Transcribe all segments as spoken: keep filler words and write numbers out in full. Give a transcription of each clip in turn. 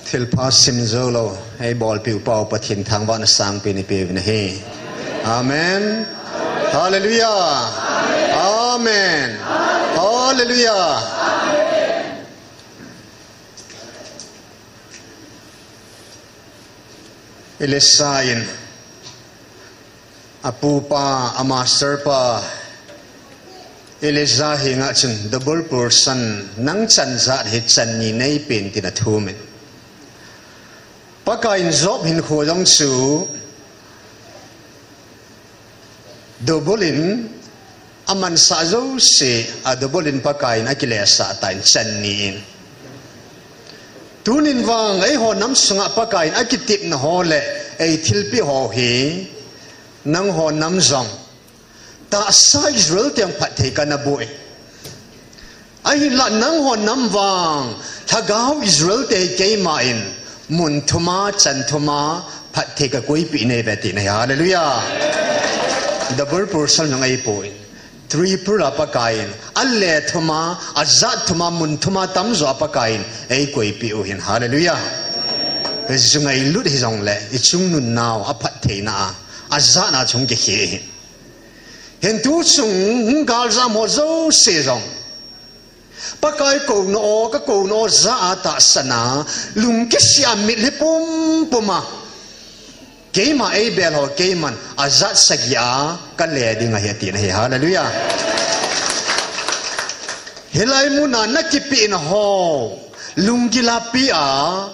Thilpha simjou lou, eibolpiu pau Pathen thangvahna sangpen eipeh uvin ahi. Amen. Hallelujah. Amen. Hallelujah. Elisha in apupa, a master pa Elijah henga chun double portion, nang chan jat hi chan ni neipen tin athumin. Pakaiyin Job hinkho jong chu double in, amansah jouse a double in Pakaiyin akilesah tan chan ni in. Tunin vang eiho nam sunga Pakaiyin akitepna ho le eithilpeh ho hi nangho nam jong tahsa Israel te phatthei kana boh e. Ahinlah nangho nam vang Lhagao Israel te hi keiman mun thuma, chan thuma phatthei kakoipeh nahi uve tina ahi. Hallelujah. Double portion jong ahipoi. Triple a Pakaiyin ale thuma, ajat thuma, mun thuma tamjo a Pakaiyin eikoipeh u ahin. Hallelujah. Ju ngailut hijongle ichungnung nau aphattheina a, ajatna chung kikhel ahi. Hintu chung hung galjam ho jouse jong Pakai kouna o, kakouna o jat a tahsan a, lungkisih a, mitlhi pumpum a, keima eibel ho keiman ajat sagi a kale ding ahi atina ahi. Hallelujah. Hilai muna nakipehna ho lunggil a pea,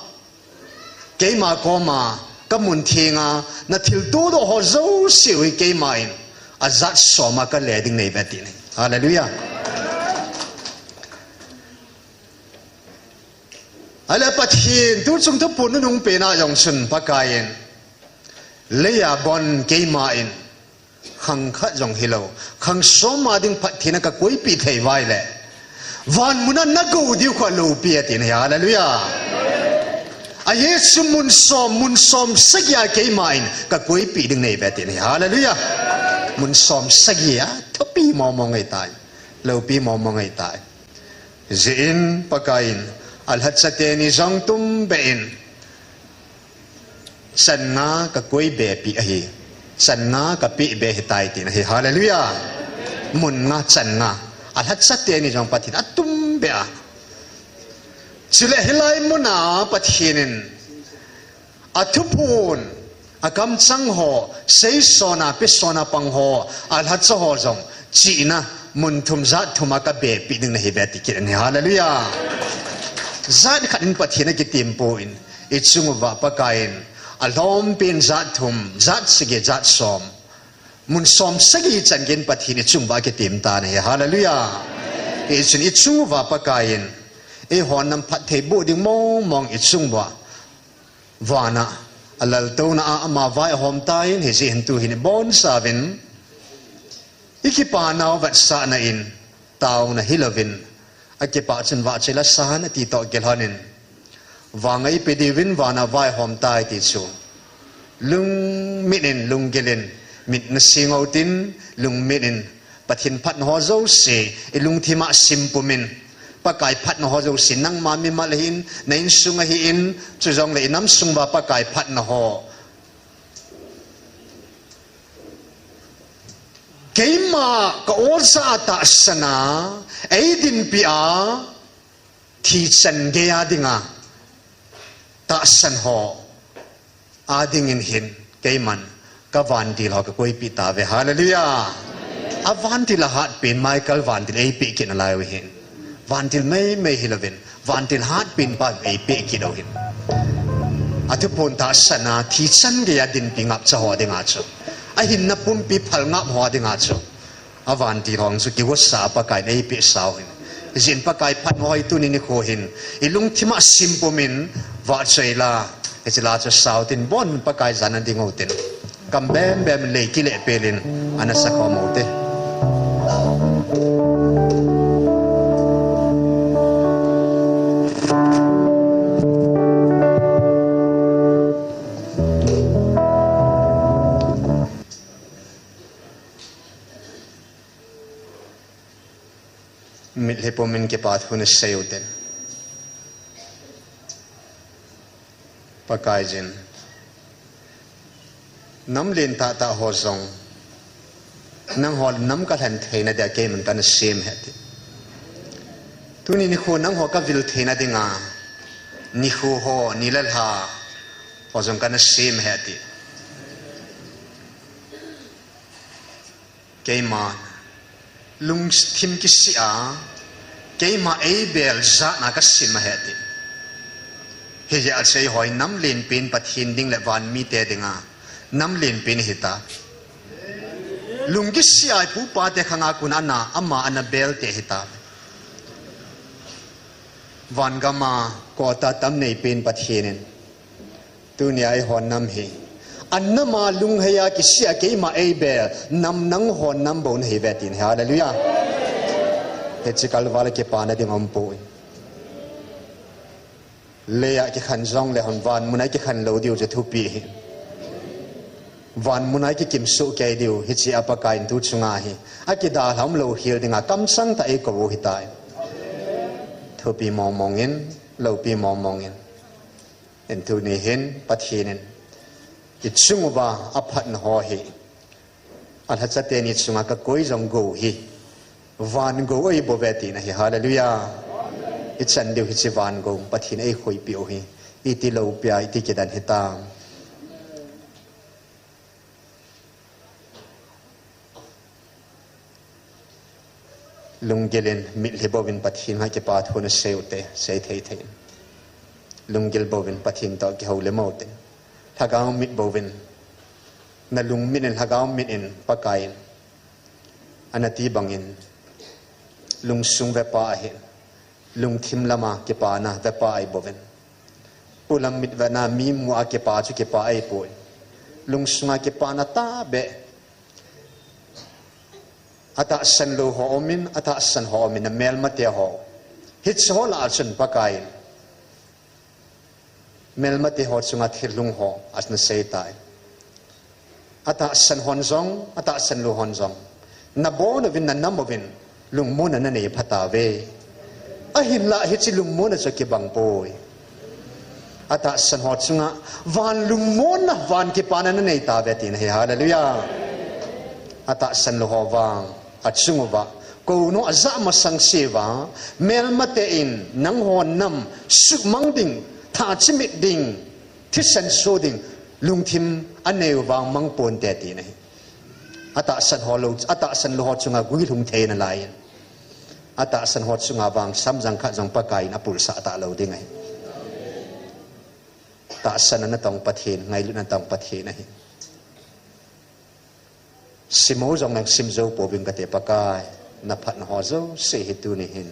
keima koma kamun thenga nathilto doh ho jouse u hi keiman ajat som a kale ding nahi uve tina ahi. Hallelujah. Ale Pathen tuchung thuphon nunung pena jong chun Pakaiyin, leiya bon keiman khang khat jong hilou, khang som a ding phattheina kakoipeh thei uva ahile, van muna nagou diu kho loupi atina ahi. Hallelujah. Ahi chu mun som, mun som sagi a keiman kakoipeh ding nahi uve atina ahi. Hallelujah. Mun som sagi a thupi momo ngai tai, loupi momo ngai tai. Hijeh in Pakaiyin alhacha teni jong tumbeh in, chan nga kakoipeh ahi, chan nga kapehbe ahitai tina ahi. Hallelujah. Mun nga, chan nga, alhacha teni jong Pathen atumbeh a. Chule hilai muna Pathen in athuphon, akamchang ho, seison a, peson a pang ho, alhacha ho jong chihna mun thum jat thum a kabepeh ding nahi uve ati kit in ahi. Hallelujah. Jat khat in Pathen akitem poi, ichung uva Pakaiyin alhompen jat thum, jat sagi, jat som, mun som sagi chan geiyin Pathen ichung uva akitem tan ahi. Hallelujah. Hichun ichung uva Pakaiyin eiho nam phatthei boh ding mong mong ichung uva vana alaltouna a ama vaihom tan, hijeh hin tuhin ibonchauvin ikipa nau vetsahna in, taona hilouvin, akipah chun vahchoi la sahan ati toh kilhonin, vang eipeh diuvin vana vaihom tai ti chu lungmit in, lunggil in, mit naseng utin, lungmit in, Pathen phatna ho jouse ilungthim a simpumin, Pakai phatna ho jouse nangma mimal ahin, na insung ahin, chujongle inam sung uva Pakai phatna ho, keima ka-o jat a tahsan a eidinpi a, thi chan geiya dinga tahsan ho adingin hin keiman kavantil ho kakoipeh tauve. Hallelujah. Avantil ahatpen Michael vantil eipeh kit nalai u ahin. Vantil meimei hilouvin, vantil hatpen pa eipeh kit u ahin. Athuphon tahsan a thi chan geiya dinpi ngapcha ho dinga chu, ahinna pumpi phal ngap ho dinga chu, avantil ho chu kigotsa a Pakaiyin eipeh sau ahin. Hijeh in Pakai phatna ho hi tuni nikho hin ilungthim a simpumin vahchoi la, hiche la chu sau tin, bon Pakai jana ding utin, kam bem bem lei kile pelin ana sakhom ute. Mitlhi pumin kipa thu nasei uten. Pakaiyin, nam lentah tah ho jong, nangho nam kalhen theina dia keiman kana sem ahi ati. Tuni nikho nangho kavil theina dinga, nikho ho, ni le lha ho jong kana sem ahi ati. Keima lungthim kisih a, keima eibel jat na kasim ahi ati. Hijeh a chu eiho hi nam lenpen Pathen ding le van mite dinga nam lenpen ahita. Lung kisih a ipu ipa te khanga kon ana, ama ana bel te ahita. Van gam a quota tam neipen Pathen in Tunia eiho nam hi, anam a lunghei a kisih a keima eibel nam, nangho nam bou nahiuve ati ahi. Hallelujah. Hiche kalval a kipana ding aumpoi. Lei a kikhen jongle hon, van mun a kikhen lou diu chu thupi ahi. Van mun a kikim soh kei diu, hiche a Pakaiyin tu chunga hi akidalha umlou hel dinga kamchang tah a eikou u ahitai. Thupi mong mong in, loupi mong mong in. Hin tuni hin Pathen in ichung uva aphatna ho hi, alhacha teni chunga kakoi jong gou hi, van gou ahibouve tina ahi. Hallelujah. Ichan diu hiche van gou Pathen in eikhoipeh u hi, iti loupia, iti kidan hitam. Lunggil in mitlhi bouvin Pathen a kipa thu nasei ute, sei thei thei. Lunggil bouvin Pathen toh kihoulim ute. Lhagao mit bouvin, nalung mit in, lhagao mit in Pakaiyin, anati bangin, lungsung vepa ahin, lungthim lama kipana vepa ahibouvin. Polam mit vena mi mu a kipa chu kipa ahipoi. Lungsunga kipana tahbeh. Atahsan lou ho umin, atahsan ho umin, amelmate ho. Hiche ho lah a chun Pakaiyin melmate ho chunga thil lhung ho ana seitai. Atahsan hon jong, atahsan lou hon jong, nabon uvin, nanam uvin, lungmonna nanei phatauve. Ahinlah hiche lungmonna chu kibang poi. Atahsan ho chunga van lungmonna, van kipana nanei tauve tina ahi. Hallelujah. Atahsan lou ho vang, achung uva kouno ajah masang seuva, melmate in nangho nam suhmang ding, thachimit ding, thisan so ding lungthim anei u vang mang ponte tina ahi. Atahsan ho lou, atahsan lou ho chunga guilhung thei nalaiyin, atahsan ho chunga vang samjang khat jong Pakaiyin apulsah talou ding ahi. Tahsan a natong Pathen, ngailutna natong Pathen ahi. Sim u jong nang sim jou pouving kate Pakai, naphatna ho jouse hi tuni hin,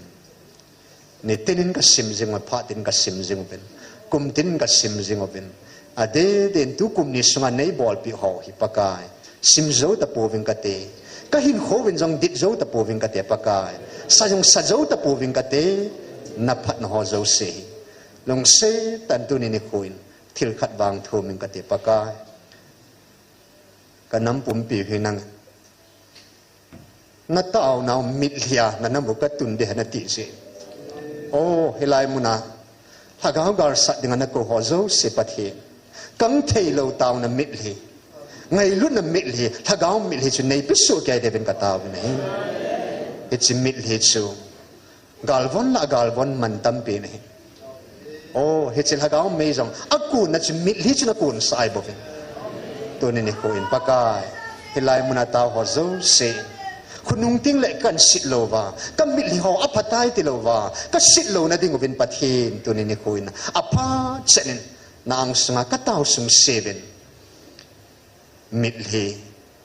nitin in kasim jing uvin, phat tin kasim jing uvin, kum tin kasim jing uvin, adeh deh in tukum ni sunga neibolpeh ho hi Pakai, sim jou tapouving kate, kahinkho uvin jong dit jou tapouving kate Pakai, sa jong sa jou tapouving kate, naphatna ho jouse hi lungset tah in tuni nikho in thil khat vang thuming kate Pakai. Kanam pumpi hi nang, nataonau mitlhi a nanam u katun ding ahi nati jeh. O, hilai muna lhagao galsat dinga nakou ho jouse Pathen, kang theilou taona mitlhi, ngailutna mitlhi, lhagao mitlhi chu neipe soh kei diuvin kataovin ahi. Hiche mitlhi chu galvon lah galvon man tampen ahi. O, hiche lhagao mei jong akonna chu mitlhi chun akonsah ahibouvin, tuni nikho in Pakai, hilai muna tao ho jouse, khonung tengle kahin sit louva, kamitlhi ho aphatai tilouva kasit louna dinguvin Pathen, tuni nikho in aphat chan in na angsunga katao sungse uvin, mitlhi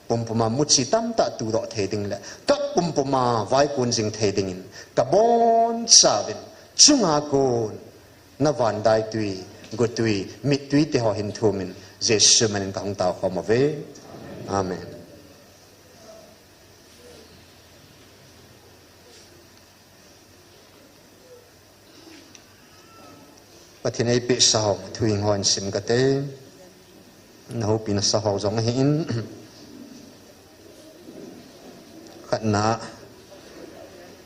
pumpuma muchi tamtah tudoh thei ding le kap pumpuma vaikon jing thei dingin kabonchauvin, chunga kon navandaitwi, gotwi, mittwi teho hin thumin, Jesu min in kahung taokhom uve. Amen. Pathen eipehsa ho thuhing ho hin sim kate. Nahoupina sa ho jong ahin. Khatna,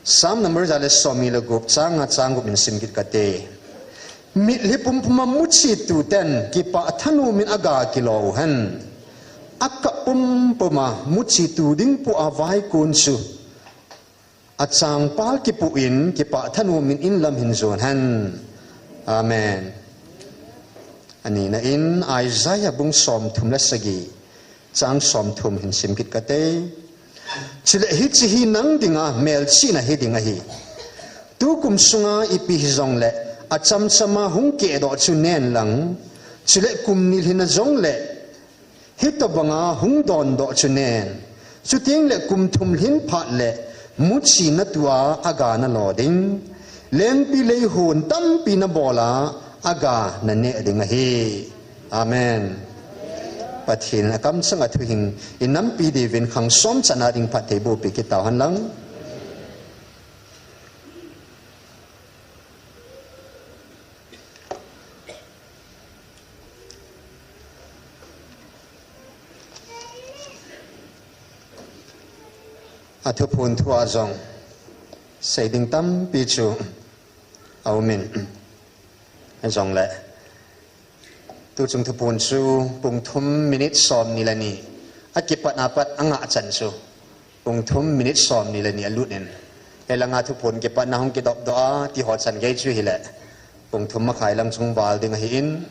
Sam number ja le somni le gup, chang nga chang gup in sim kit kate. Mitlhi pumpuma muchi tuten kipah thanom in aga kilo hen. Akap pumpuma muchi tu ding pu a vaikun chu achangpal kipu in kipah thanom in inlam hin jon hen. Amen. Anina in Isaiah bung somthum le sagi, chang somthum hin sim kit kate. Chule hiche hi nang dinga melchihna hi ding ahi. Tukum sunga ipi hijongle achamchama hung kehdoh chu nen lang. Chule kum ni lhin a jongle hitobanga hung dondoh chu nen. Chuteng le kum thum lhin phat le muchi na tua aga na lo ding. Lengpi lei hon tampi na bola aga na neh ding ahi. Amen. Pathen akamchang a thuhing inampi diuvin khang som chana ding phattheiboh pi kit tauhen lang. Athuphon thu a jong sei ding tampi chu aumin, jongle tuchung thuphon chu pung thum minute somni le ni, akipat a pat anga chan chu pung thum minute somni le ni alut in, helanga thuphon kipatna hung kidopdoh a tiho chan gei chu hile pung thum makhai lang chung val ding ahin,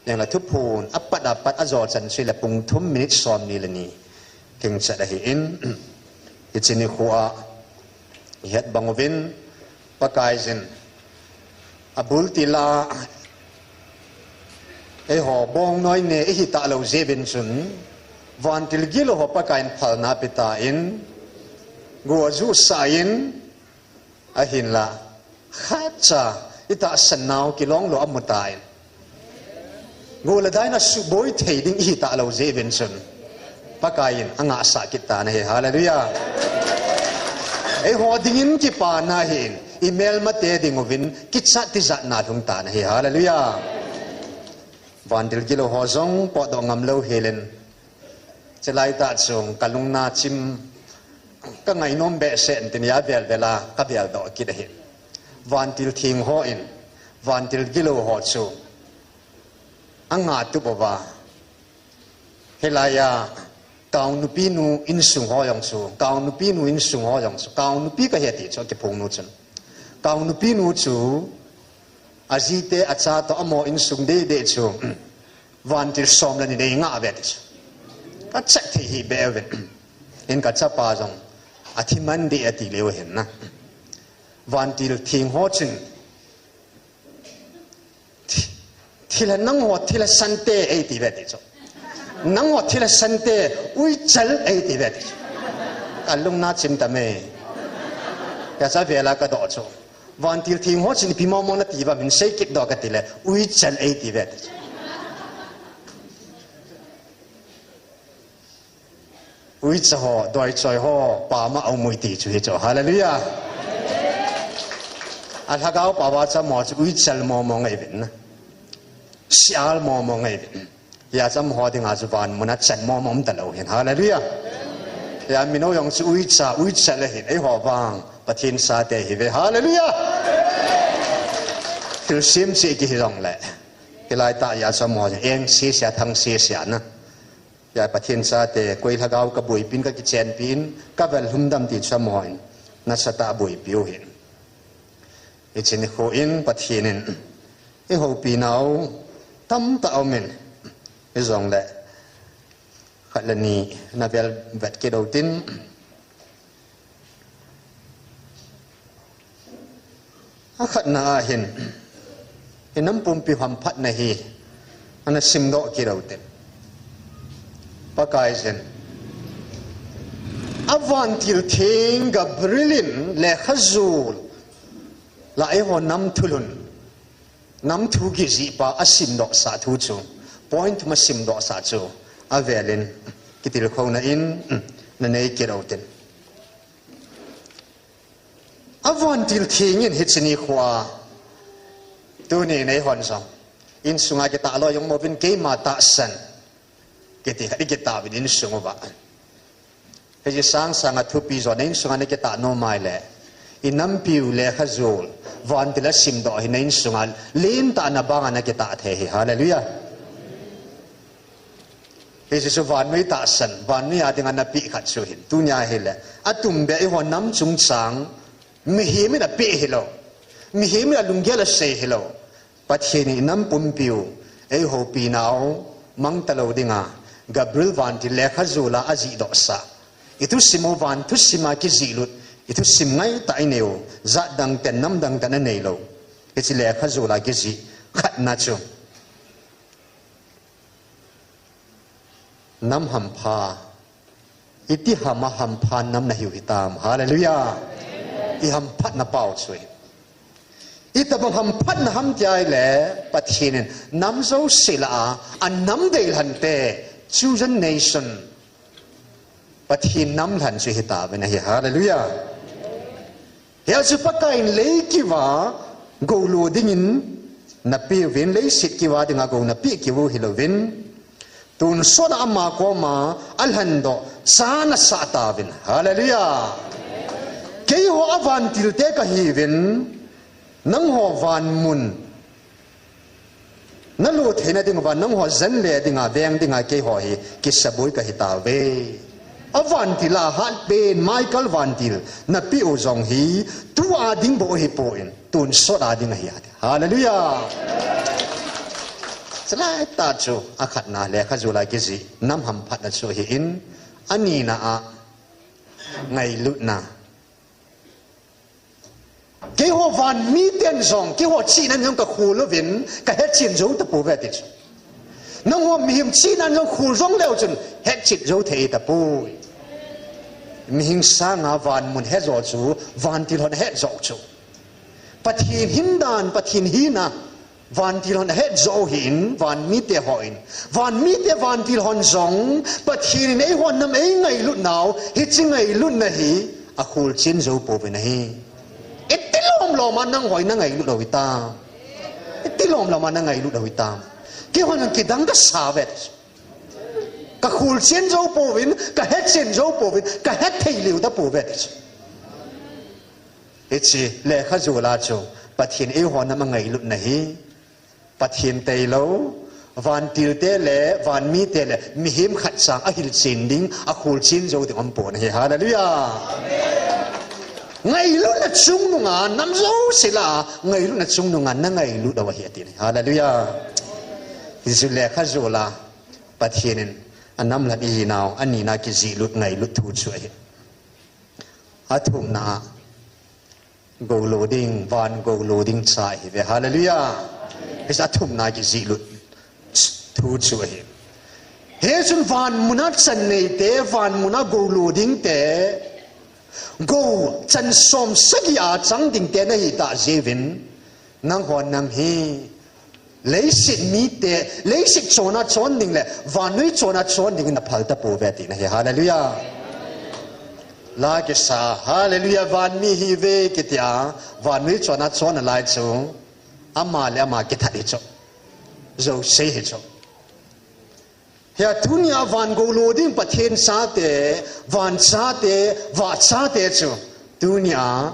jongle thuphon apat a pat ajo chan chu hile pung thum minute somni le ni thing chat ahin, hiche nikho a ihet bang uvin, Pakaiyin abul tila eiho bongnoi ne ihi talou jeh uvin chun, vantil gilou ho Pakaiyin phalna apetan, go ajuhsah in, ahinla khatcha itahsan nau kilong lou amutan, go le daina suboi thei ding ihi talou jeh uvin chun, Pakaiyin angahsah kit tan ahi. Hallelujah. Eiho dingin kipana ahin, imelmate dinguvin kichat tijatna lhung tan ahi. Hallelujah. Vantil gilou ho jong potdoh ngam lou helin, chulai tah chung kalungna chim, kangainom behseh in tin avel vel a kavel doh kit ahi. Vantil theng hon, vantil gilou ho chu angatup uva, hilaiya kaonupi nu insung ho jong chu, kaonupi nu insung ho jong chu, kaonupi kahi ti chu akiphong nu chun, kaonupi nu chu ajite acha toh amaho insung deidei chu vantil som le ni nei ngah uve ti chu, kachat thei hih beh uvin, in kachapa jong athi man deh ati leu hin na, vantil theng ho chun thi, thilha nangho thilha sante eiti uve ti chu, nangho thilha sante uichal eiti uve ti chu, kalungna chim tame. Kacha vela kadoh chu, vantil theng ho chun ipi momo nati uvam hin sei kit doh kati le uichal eiti uve ti chu. Uicha ho, doichoi ho pama aum uvin ti chu hichu. Hallelujah. Alhagao pao a chu amaho chu uichal momo ngai uvin na, sial momo ngai uvin. Hia chu amaho dinga chu van muna chan momo um talou hin. Hallelujah. Hia minou jong chu uicha, uichal ahin, eiho vang Pathen chate ihiuve. Hallelujah. Thilsem cheh kihi jongle, hilai tah hia chu amaho chu eng sese a, thang sese a na, hia Pathen chate, koi lhagao kaboipin, kakichenpin, kavel lhumdam ti chu amahon nasatah a aboipiu ahin. Hiche nikho in Pathen in eihoupi nau tamtah aumin, hijongle khat le ni navel vet kit utin, akhatna ahin, inam pumpi hamphatna hi ana simdoh kit utin, Pakaiyin avantil theng Gabriel in lekha jol la eiho nam thulhun, nam thu kijihpa asimdohsah thu chu, point thum asimdohsah chu avelin kitilkhouna in nanei kit utin. Avantil theng in hiche nikho a, tuni neihon jong insunga kitah loi jong um uvin, keima tahsan kiti khat ikitah uvin insung uva, hiche sangsanga thupi jo na insunga nakitah nom uleh, I nampiu lekha jol, vantil a simdoh hi na insunga lentah na banga na kitah thei hi. Hallelujah. Hiche chu vannoi tahsan, vannoi a dinga napeh khat chu hin. Tunia hile, atumbeh eiho nam chungchang, mihem in apeh hilou. Mihem in alunggel asei hilou. Pathen in i nam pumpiu, eihoupi nau, mang talou dinga, Gabriel vantil lekha jola ajihdohsah. I thusim u van thusim a kijihlut, i thusim ngaitah i neiu, jat dang ten, nam dang ten aneilou. Hiche lekha jola kijih khatna chu. Nam hampha, iti hama hampha nam nahiu hitam. Hallelujah. I hamphatna pau chu. Itobang hamphatna ham tia ahile, Pathen in nam jouse lah a, anam deilhen te, chosen nation. Pathen nam lhen chu hitauvin ahi. Hallelujah. Hia chu Pakai in lei kiva gou lo dingin napeh uvin, leiset kiva dinga gou napeh kit u hilouvin, tonsot a ama koma alhendoh cha nasah tauvin. Hallelujah. Keiho avantil te kahiuvin, nangho vanmun nalo theina dinguva, nangho jen le dinga, veng dinga keiho hi kisaboi kahitauve. Avantil a hatpen Michael vantil napeh u jong hi, tua ding bou ahipon, tonsot a ding ahi ati. Hallelujah. Chulai tah chu, akhatna lekha jola kijih, nam hamphatna chu ahin, anina a, ngailutna. Keiho van miten jong, keiho chihna in jong kakhol uvin, kahetchen jou tapouve ti chu. Nangho mihem chihna in jong khol jong leu chun, hetchet jou thei tapoi. Mihing sanga vanmun hejo chu, vantil hon ahetjo chu. Pathen hindan, Pathen hina, vantil hon ahetjo u hin, van mite hon. Van mite vantil hon jong, Pathen in eiho nam eingailut nau, hiche ngailutna hi, akholchen jou pouvin ahi. Iti lomlom a nangho nangailut u hitam. Iti lomlom a nangailut u hitam. Keihon kidang kasauve. Kakholchen jou pouvin, kahetchen jou pouvin, kahet thei lheh tapouve. Hiche lekha jola chu, Pathen eiho nam angailutna hi, Pathen tailou, vantil te le, van mite le, mihem khat chang ahilchen ding, akholchen jou ding umpon ahi. Hallelujah. Ngailutna chungnunga, nam jouse lah a, ngailutna chungnunga, nangailut u ahi atin ahi. Hallelujah. Hiche lekha jola, Pathen in, anam lhen ihinau, anina kijihlut ngailut thu chu ahi. Athumna, gou lo ding, van gou lo ding cha ihiuve. Hallelujah. Hiche athumna kijihlut thu chu ahi. Hichun van muna chan nei te, van muna gou lo ding te, gou chan som sagi a chang ding te nahitah jeh uvin, nangho nam hi, leiset mite, leiset chonna chon ding le, vannoi chonna chon ding naphal tapouve tina ahi. Hallelujah. La kisa, hallelujah, van mi ihiuve kitia, vannoi chonna chon nalai chu, ama le ama kithat hi chu. Jouse hi chu. Hia tunia van gou lo ding Pathen chate, van chate, vah chate chu. Tunia,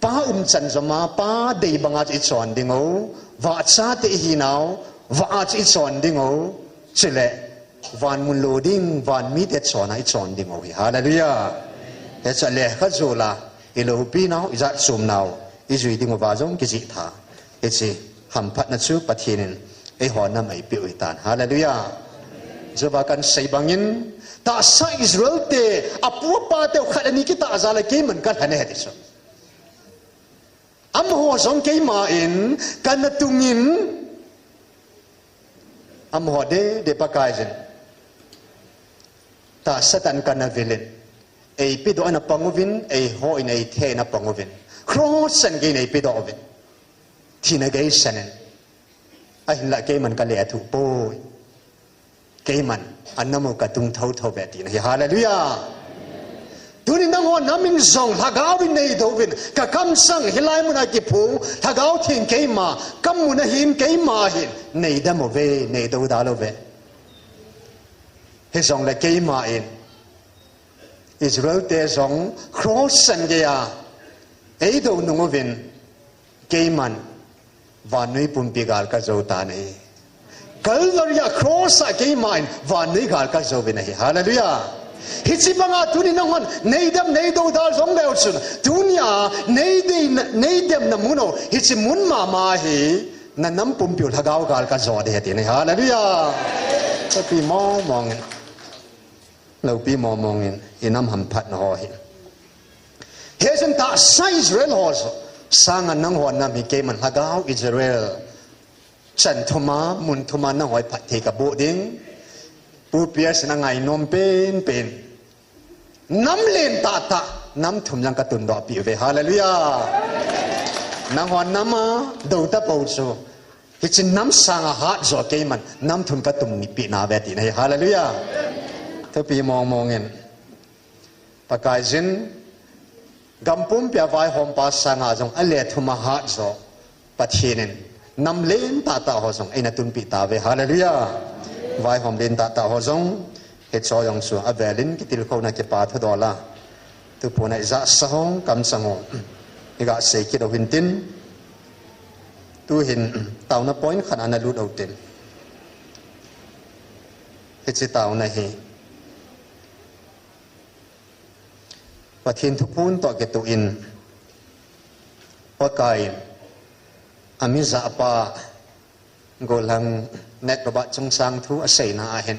Pa umchan joma, Pa dei banga chu ichon diu. Vah chate ihinau, vah a chu ichon diu. Chule, van mun lo ding, van mite chonna ichon diu hi. Hallelujah. Hiche lekha jola, iloupinau, ijat chomnau, ijui diuva jong kijih tha. Hiche, hamphatna chu Pathen in, eiho nam eipeh u ahitan. Hallelujah. Chuva kahin sei bangin, tahsa Israel te, apu apa teu khat ani kitah jal a keiman kalhen ahi ti chu. Amaho jong keima in, kana tungin, amaho dede Pakaiyin. Tahsa tah in kana vilin. Eipedoh in apang uvin, eiho in eithe in apang uvin. Cross a gei in eipedoh uvin. Thina gei sanin. Ahinlah keiman kale athuh poi. Keiman, anam u katung thotho uve tina ahi. Hallelujah. Tuni nangho nam in jong lhagao in neidoh uvin, kakamsang hilai muna kiphong, Lhagao Theng keima, kamu nahin keima hin, neidam uve, neidoh dal uve. Hijongle keima in, Israel te jong cross a gei a, Ei do nung uvin, keiman vannoi pumpi gal ka jou tan ahi. Calvary a cross a keiman vannoi gal ka jou uvin ahi. Hallelujah. Hiche banga tuni nanghon nei dem nei do dal jong leu chun, tunia nei dei, nei demna mun u, hiche mun mama hi na nam pumpi u lhagao gal ka jou ding ahi ati ahi. Hallelujah. Lopi mong mong in. Lopi mong mong in, i nam hamphatna ho hi. Hichun tahsa Israel ho chu, sanga nangho nam hi keiman lhagao Israel chan thuma, mun thuma nangho hi phatthei ka boh ding. Pu Pierce in a ngainom pen pen. Nam len tah tah, nam thum jong ka tundoh peh uve. Hallelujah. Nangho nam a do tapou chu, hiche nam sanga hat jo keiman nam thum ka tum ni peh nauve ati ahi. Hallelujah. Thupi mong mong in. Pakaiyin, gam pumpi a vaihompa sanga jong a le thum a hat jo Pathen in nam len tah tah ho jong eina tunpeh tauve. Hallelujah. Vaihom len tah tah ho jong, hiche jong chu avel in kitilkhouna kipa thudol a, tu puna i jahsa ho, kamchang ho, i ga sei kit u hintin. Tu hin taona point khat ana lut u tin. Hiche taona hi Pathen thuphon toh kitoh in, Pakai in a mijahpa, gollhang Nat Roberts chungchang thu aseina ahin,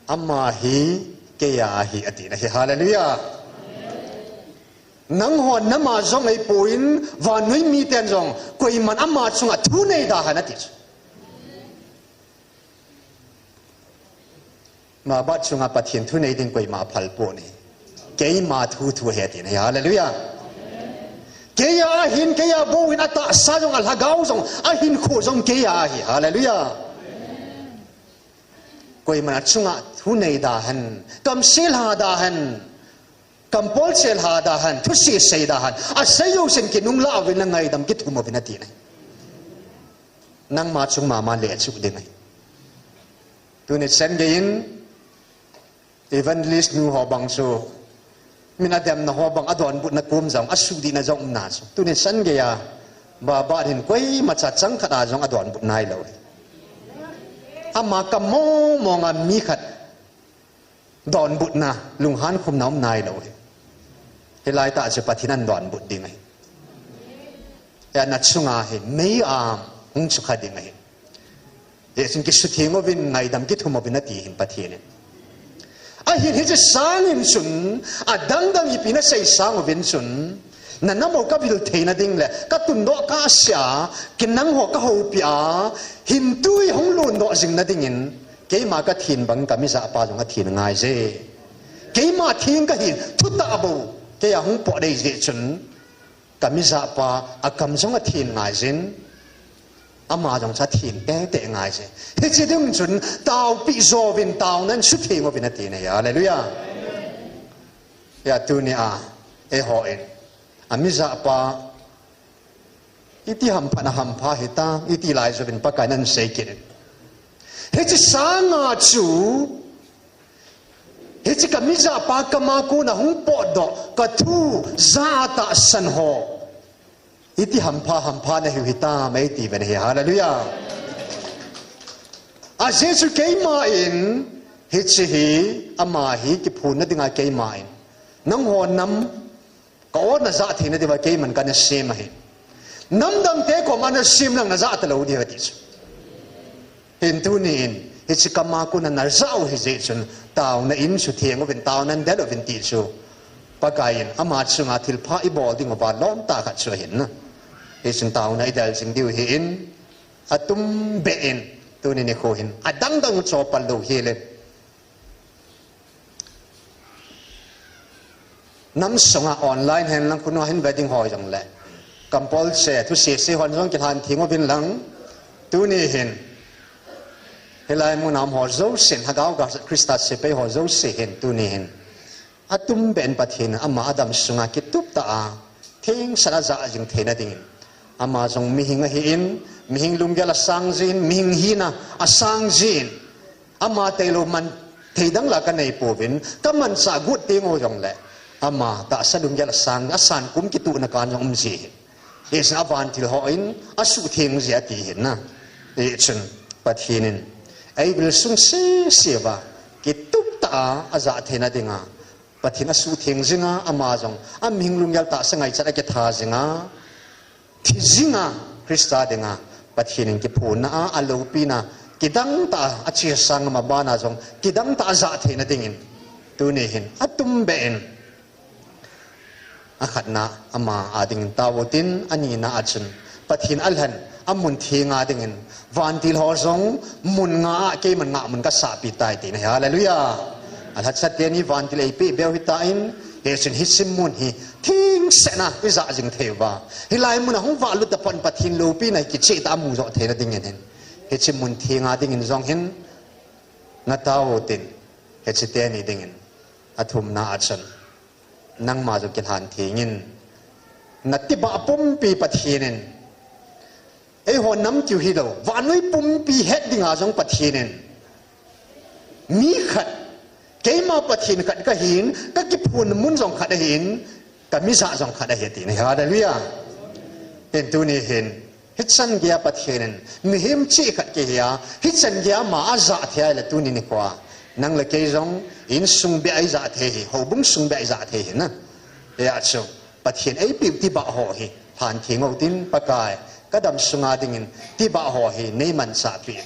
ama hi kei a ahi ati ahi. Hallelujah. Nangho nam a jong ahipoi, vannoi miten jong koiman ama chunga thu nei da hen ati chu. Mabah chunga Pathen thu nei ding koima phal poi. Keima thu thu ahi ati ahi. Hallelujah. Kei a ahin, kei a bou ahin, atahsa jong, alhagao jong, ahinkho jong kei a ahi. Hallelujah. Koiman achunga thu nei da hen, kamsei lha da hen, kampolchel ha da hen, thusei sei da hen, asei jousen kinungla uvin, na ngaidam kithum uvin ati ahi. Nangma chung mama le chu ding ahi. Tuni chan geiyin evangelist nu ho bang chu, min ademna ho bang, adonbutna kom jong, asudihna jong umna chu, tuni chan geiya Baba hin koimacha chang khat a jong adonbut nailou ahi. Ama kam mong mong a mi khat donbutna, lunghan khumna um nailou ahi. Hilai tah chu Pathen in donbut ding ahi. Hia na chunga hi mei a hung chukha ding ahi. Hichun kisutheng uvin, ngaidam kithum uvin ati ahin Pathen in. Ahin hiche sangin chun, adang dang ipi nasei sang uvin chun, na nam u kavil theina ding le, katundoh kahsea, kinang ho kahoupi a, hin tui hung lundoh jing na dingin, keima kathen bang kamijahpa jong athen ngai je. Keima theng kahin, thutah bou, kei a hung pot dei jeh chun, kamijahpa akam jong athen ngai jin, ama jong chu athen tete ngai jin. Hiche ding chun taopi jouvin taonan sutheng uvin ati ahi. Hallelujah. Hia tunia, eihon, amijahpa, iti hampha na hampha hitam, iti lai jouvin Pakai in asei kit in. Hiche sanga chu, hiche kamijahpa kama kona hung potdoh, kathu ja a tahsan ho, iti hampha hampha nahiu hitam, eiti uvin ahi. Hallelujah. Ajeh chu keima in, hiche hi, ama hi kiphonna dinga keima in, nangho nam ka-ot najah theina diuva keiman kana sem ahi. Namdangte koma nasem lang najah talou diu ati chu. Hin tuni in, hiche kama kona najah u hijeh chun, taona in sutheng uvin, taonan del uvin ti chu, Pakai in ama chunga thilpha ibol dinguva lom tah khat chu ahin na. Hichun taona idel jing diu ahin, atumbeh in, tuni nikho hin, adang dang u chu pal lou hel in. Nam sunga online hen lang, khonunga hin ve ding ho jongle, kampolchel thusei sei hon jong kilhan theng uvin lang, tuni hin, hilai muna um ho jousen, lhagao galsat Christa sepai ho jouse hin, tuni hin, atumbeh in Pathen in ama adam sunga kitup tah a, thengsel a ajah jing theina dingin, ama jong mihing ahin, mihing lunggel asang jin, mihing hina asang jin, ama tailou man thei dang la ka nei pouvin, ka manchah got teng u jong le, ama tahsa lunggel a sang, a san kum kituhna kan jong um ji hin. Hichun a vantil ho in, a suhtheng ji ati hin na. Hichun, Pathen in, ei vil sung sese uva, kitup tah a, a jah theina dinga, Pathen a suhtheng jinga, ama jong, a mihing lunggel tahsa ngaichat a kitha jinga, thi jinga, Christa dinga, Pathen in kiphonna a, a loupina, kidang tah a, a chesang ama bana jong, kidang tah a jah theina dingin, tuni hin, a tum beh in, a khatna ama a dingin tao tin, a nina a chun, Pathen a lhen, a mun theng a dingin, vantil ho jong, mun nga a, keiman ngah mun ka sahpi tai tina hi, hallelujah. A lhachat teni vantil ei pe beu hita in, hichun hiche mun hi, thengsetna, i jah jing thei uva. Hilai mun a hung vah lut tapon Pathen loupina hi kicheh tah a mu joh theina dingin hin. Hiche mun theng a dingin jong hin, na tao tin, hiche teni dingin, a thumna a chun. Nangma jong kilhan theng in. Na tibah pumpi Pathen in. Eiho nam tiu hilou. Vannoi pumpi het dinga jong Pathen in. Mi khat. Keima Pathen khat ka hin, ka kiphun mun jong khat ahin, ka mi jah jong khat ahi tina hi. Hallelujah. Hin tuni hin. Hichan geiya Pathen in, mihem cheh khat kei hia, hichan geiya ama a jah thei a le tuni nikho a. Nang le kei jong, insung beh a i jah thei hi, houbung sung beh a i jah thei hi na. Hia chu, Pathen ei piu tibah ho hi, lhan theng u tin Pakai, ka dam sunga dingin, tibah ho hi, nei manchah pi.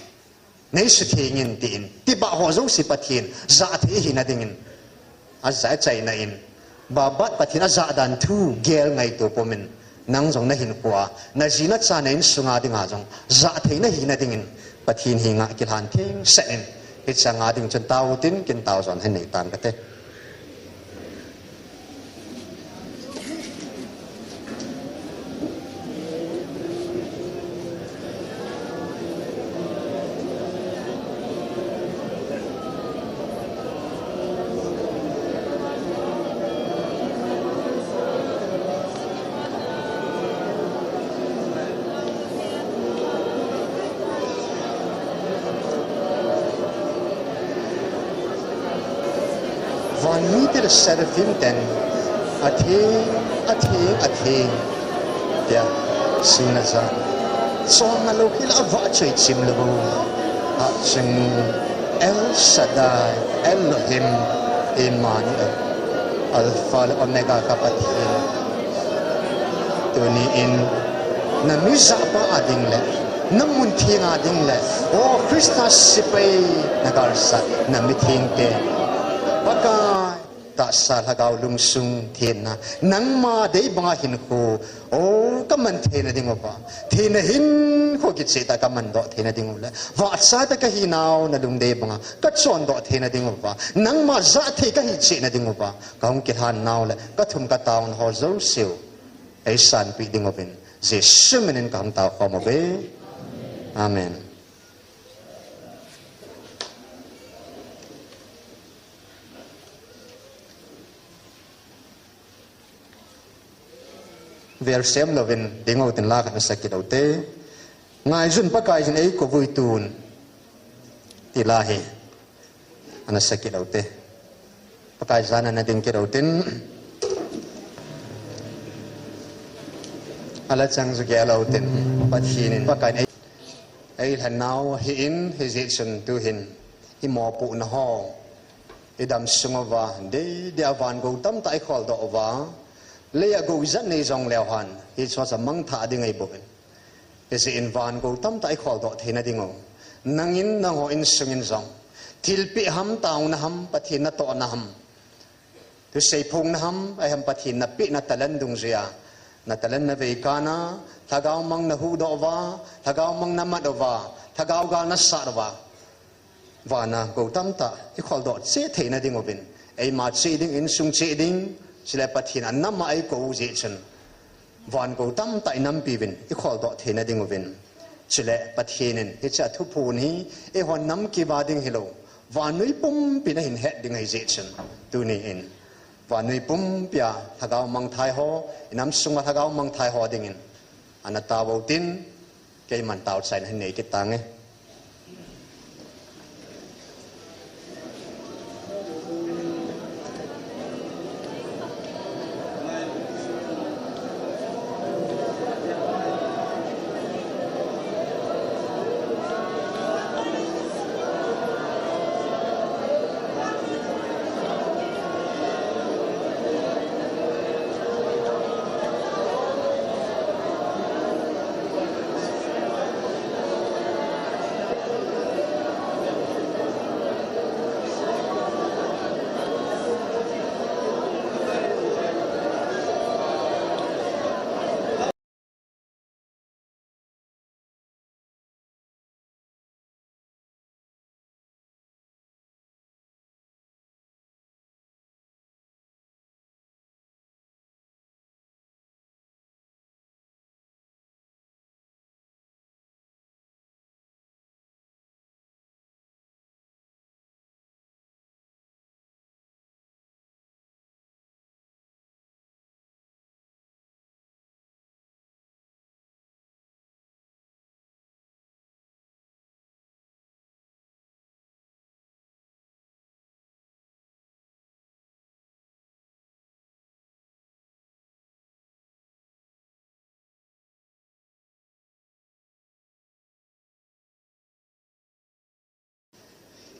Nei sutheng in tin, tibah ho jouse Pathen, jah thei hina dingin. A jah a chaina in, babat Pathen a jah dan thu, gel ngaito pum in, nang jong na hinkhoa, na ji na cha na insunga dinga jong, jah thei na hina dingin, Pathen henga kilhan thengset in, hiche nga ding chun tao tin, kin tao jon hin nei tang kate. Van mite le seraphim ten, "Atheng, atheng, atheng," tia sun a ja. Chonga lou hila avahchoi chim lou. Hatchungnung, El Shaddai, Elohim, Emmanuel, Alpha le Omega ka Pathen. Tuni in, na mi jahpa a ding le, na mun theng a ding le, O Christa sepai, na galsat, na mithengte. Pakai, tahsa lhagao lungsung thenna, nangma dei banga hinkho, O, ka man theina ding uva, theina hinkho kicheh tah ka mandoh theina ding u le, vahchoi tah ka hinau na lungdei banga, ka chondoh theina ding uva, nangma jah thei ka hi cheh na ding uva, ka hung kilhan nau le, ka thum ka taona ho jouse u ei sanpeh ding uvin, Jesu minin ka hung tao khom uve. Amen. Vel sem louvin, ding u tin la khat na sa kit u te. Ngaijun Pakaiyin eikou uvin, ti la hi. Ana sa kit u te. Pakai jana na ding kit u tin. Ala chang ju kei lou tin. Pathen in Pakai in ei, ei lhan nau hi in, hijeh chun tu hin. I mopohna ho. I dam sung uva, dei, dei a van gou tamtah i kholdoh uva. Lei a gou ijat nei jong leu hen. Hiche chu mangthah ding ahi bouvin. Hijeh in van gou tamtah i kholdoh theina ding u. Nangin nangho insungin jong. Thilpeh ham, taona ham, Pathen natohna ham. Thusei phongna ham, ahi ham Pathen napeh na talent dungjuia. Na talent na vei kana, lhagao mang na huhdoh uva, lhagao mang na mat uva, lhagao gal na sat uva. Vana gou tamtah, i kholdoh cheh theina ding uvin. Eima cheh ding, insung cheh ding, chule Pathen a nam a eikou u jeh chun. Van gou tamtah i nampi uvin, i kholdoh theina ding uvin. Chule Pathen in, hiche a thuphon hi, eihon nam kiva ding hilou. Vannoi pumpi na hin het ding ahi jeh chun. Tuni in. Vannoi pumpi a, lhagao mangthai ho, i nam sunga lhagao mangthai ho dingin. Ana tao u tin, Keiman tao chaina hin nei kit tange.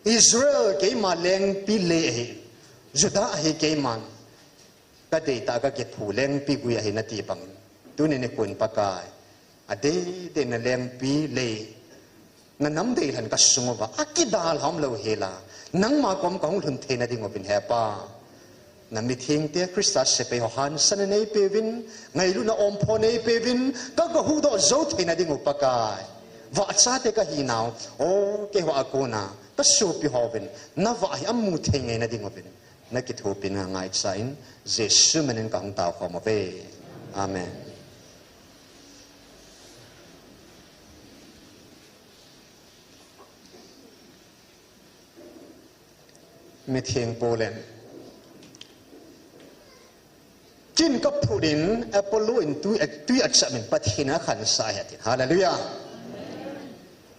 Israel keima lengpi lei ahi, Judah ahi keiman kadeitah kakiphu lengpi gui ahi nati bangin, tuni nikho in Pakai, adeidei na lengpi lei, na nam deilhen kasung uva akidalha umlou hela, nangma kom kahung lhun theina ding uvin He Pa, na mithengte Christa sepai ho hansan neipeuvin, ngailutna ompho neipeuvin, ka, kahuhdoh jou theina ding u Pakai, vahchate kahinau, o, keiho a kona kasopi hovin na vah hi amu thei ngeina ding uvin, na kithopina ngaicha in, Jesu min in kahung taokhom uve. Amen. Mitheng Paul in, kin kaphut in, Apollo in tui, tui achap in Pathen in akhansah ahi atin. Hallelujah.